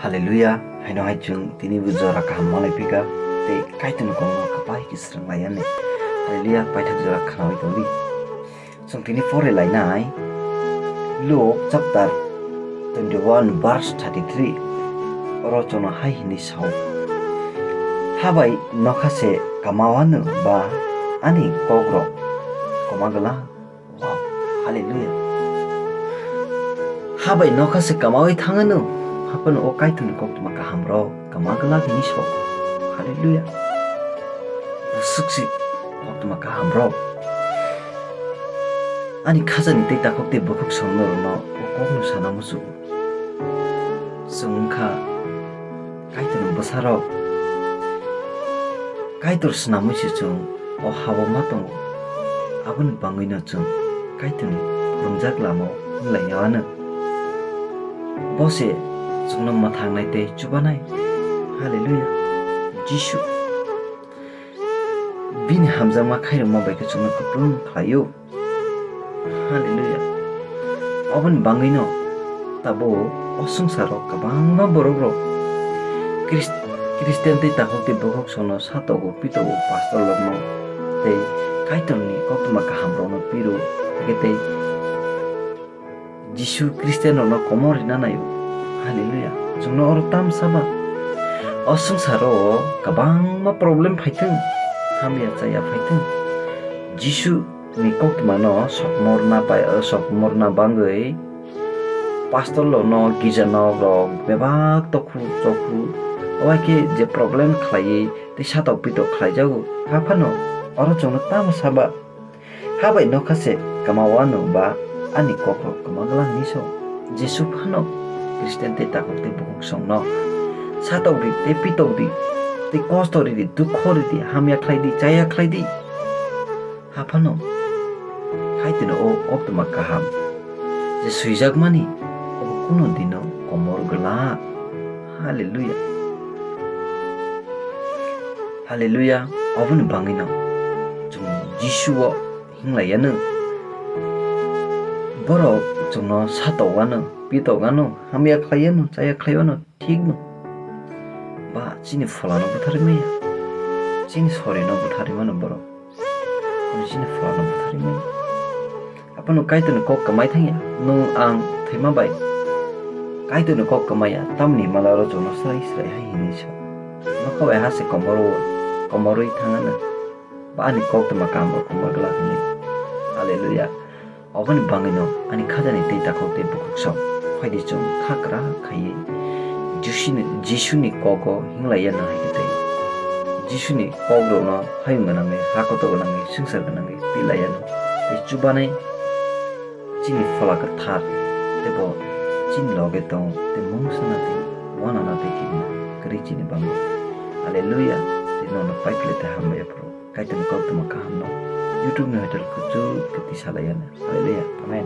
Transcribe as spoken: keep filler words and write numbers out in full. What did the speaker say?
Hallelujah, haino hai chwng tini bo jora kaham malai phika, tei Kaitorni kokno kwpai khe swrwng lai ani. Hallelujah, paithak jora khnaui tongdi. Chwng tini pore lainai Luke chapter twenty-one verse thirty-three, oro chwngno hai hwnwi sao, "Habai nokha se kamao ano ba ani kokrok koma gwla." Wow, hallelujah. Habai nokha se kamaui thangano, haphano o Kaitorni koktwma kahamrok kama gwlak hwnwi sok. Hallelujah. Bwswk se koktwma kahamrok. Ani khajani tei takhuk tei bukhuk songnorokno o kokno sana muchungo. Chwng wngkha Kaitorni bwsarok. Kaitor swnamwi se chwng o ha-o ma tongo. Aboni bangwino chwng Kaitorni phwrwngjak lama-o wng lai ya ano. Bo se chwngno mwthangnai tei chubanai. Hallelujah. Jisu bini hamjakma khairokma bai khe chwngno kwplwng khlai-o. Hallelujah. Oboni bangwino tabuk o swngcharo kwbangma borokrok Chris-, Christian tei takhuk tei bukhuk songno satogo, pitogo, pastor rokno tei Kaitorni koktwma kahamrokno piro, hakhe tei Jisu Christian rokno komor rina naio. Hallelujah. Chwngno oro tamsa ba o swngcharo kwbangma problem phaithwng, hamya chaya phaithwng, Jisu ni koktwmano sokmorna pai-, sokmorna bangwi pastor rokno girja nok rok bebak tokhu chokhu, obai khe je problem khlaiwi tei satok pitok khlaijago. Haphano oro chwngno tamo saba, habai nokha se kama wano ba ani kokrok kwma gwlak hinwi sao. Jisu phano Christian tei takhuk tei bukhuk songno satok di tei pitok di tei kosto ridi, dukho ridi, hamya khlai di, chaya khlai di. Haphano Kaitorni o koktwma kaham je swijakmani, obo kuno dino komor gwlak. Hallelujah. Hallelujah. Oboni bangwino chwng Jisu-o hinglai yano. Borok chwngno satok wano, pitok wano, hamya khlai yano, chaya khlai wano. Thik no. Ba chini pholano butharwi maya. Chini sorino butharwi mano borok. Chini pholano butharwi maya. Aphano Kaitorni kok kwmai thangya. Nwng ang thwima bai Kaitorni kok kwmaya. Tamni himala oro chwngno srai srai hai hinwi sa. Nokha bai ha se komoro, komorwi thangano. Ba ani koktwma kahamrok komor glak hinwi. Hallelujah. Oboni bangwino ani khajani tei takhuk tei bukhuk sok phaidi chwng kha kwrak khaiwi Jisuni, Jisuni kogo hinglai yano hai khe tei Jisuni kokrokno hayung gwnangwi, ha kotor gwnangwi, swngchar gwnangwi pilai yano tei chubanai chini Phola Kwthar tei bo chini loge tong tei mungsana tei wanana tei kirina kwrwi chini bango. Hallelujah. Tei nono paikle tei hambai aphuru. Kaitorni koktwma kahamno YouTube ni hotel kuchuk khe twi salai yano. Hallelujah. Amen.